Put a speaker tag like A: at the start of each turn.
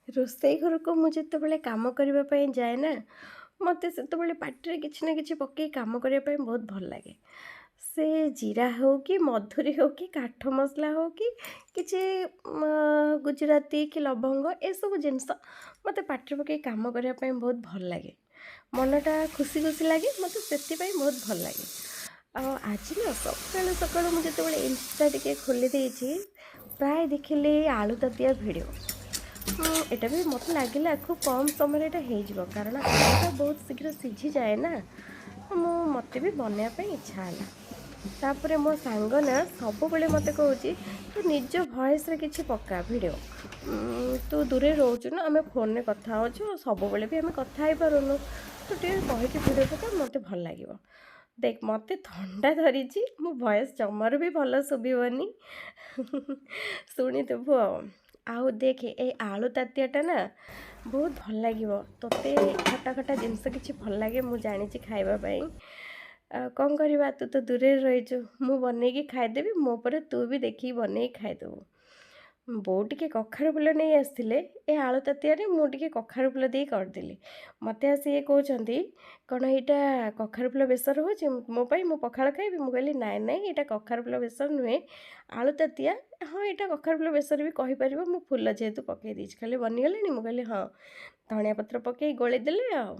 A: ରୋଷେଇ ଘରକୁ ମୁଁ ଯେତେବେଳେ କାମ କରିବା ପାଇଁ ଯାଏ ନା, ମୋତେ ସେତେବେଳେ ପାଟିରେ କିଛି ନା କିଛି ପକାଇ କାମ କରିବା ପାଇଁ ବହୁତ ଭଲ ଲାଗେ। ସେ ଜିରା ହେଉ କି ମଧୁରୀ ହେଉ କି କାଠ ମସଲା ହେଉ କି କିଛି ଗୁଜୁରାତି କି ଲବଙ୍ଗ, ଏସବୁ ଜିନିଷ ମୋତେ ପାଟିରେ ପକାଇ କାମ କରିବା ପାଇଁ ବହୁତ ଭଲ ଲାଗେ। ମନଟା ଖୁସି ଖୁସି ଲାଗେ ମୋତେ, ସେଥିପାଇଁ ବହୁତ ଭଲ ଲାଗେ। ଆଉ ଆଜି ନା ସକାଳୁ ସକାଳୁ ମୁଁ ଯେତେବେଳେ ଇନଷ୍ଟା ଟିକେ ଖୋଲି ଦେଇଛି, ପ୍ରାୟ ଦେଖିଲି ଆଳୁ ତାତିଆ ଭିଡ଼ିଓ। ଏଇଟା ବି ମୋତେ ଲାଗିଲା ଖୁବ୍ କମ୍ ସମୟରେ ଏଇଟା ହେଇଯିବ, କାରଣ ଆଳୁଟା ବହୁତ ଶୀଘ୍ର ସିଝିଯାଏ ନା। ମୋତେ ବି ବନେଇବା ପାଇଁ ଇଚ୍ଛା ହେଲା। ତାପରେ ମୋ ସାଙ୍ଗ ନା ସବୁବେଳେ ମୋତେ କହୁଛି, ତୁ ନିଜ ଭଏସ୍ରେ କିଛି ପକା ଭିଡ଼ିଓ, ତୁ ଦୂରରେ ରହୁଛୁ ନା, ଆମେ ଫୋନ୍ରେ କଥା ହେଉଛୁ, ସବୁବେଳେ ବି ଆମେ କଥା ହେଇପାରୁନୁ, ତୁ ଟିକେ କହିକି ଭିଡ଼ିଓ ପକା, ମୋତେ ଭଲ ଲାଗିବ। ଦେଖ, ମୋତେ ଥଣ୍ଡା ଧରିଛି, ମୋ ଭଏସ୍ ଜମାରୁ ବି ଭଲ ଶୁଭିବନି, ଶୁଣିଦେବୁ। ଆଉ ଦେଖେ, ଏ ଆଳୁ ତାତିଆଟା ନା ବହୁତ ଭଲ ଲାଗିବ ତୋତେ। ଖଟା ଖଟା ଜିନିଷ କିଛି ଭଲ ଲାଗେ ମୁଁ ଜାଣିଛି ଖାଇବା ପାଇଁ। ଆଉ କ'ଣ କରିବା, ତୁ ତ ଦୂରରେ ରହିଛୁ, ମୁଁ ବନେଇକି ଖାଇଦେବି, ମୋ ପରେ ତୁ ବି ଦେଖିକି ବନେଇକି ଖାଇଦେବୁ। ବୋଉ ଟିକେ କଖାରୁ ଫୁଲ ନେଇ ଆସିଥିଲେ, ଏ ଆଳୁ ତାତିଆରେ ମୁଁ ଟିକେ କଖାରୁ ଫୁଲ ଦେଇ କରିଦେଲି। ମୋତେ ଆସି ଇଏ କହୁଛନ୍ତି, କ'ଣ ଏଇଟା କଖାରୁ ଫୁଲ ବେସର ହେଉଛି ମୋ ପାଇଁ, ମୁଁ ପଖାଳ ଖାଇବି? ମୁଁ କହିଲି, ନାଇଁ ନାଇଁ, ଏଇଟା କଖାରୁ ଫୁଲ ବେସର ନୁହେଁ, ଆଳୁ ତାତିଆ। ହଁ, ଏଇଟା କଖାରୁ ଫୁଲ ବେସର ବି କହିପାରିବ, ମୁଁ ଫୁଲ ଯେହେତୁ ପକାଇ ଦେଇଛି। ଖାଲି ବନିଗଲାଣି? ମୁଁ କହିଲି ହଁ। ଧଣିଆ ପତ୍ର ପକାଇ ଗୋଳେଇ ଦେଲେ ଆଉ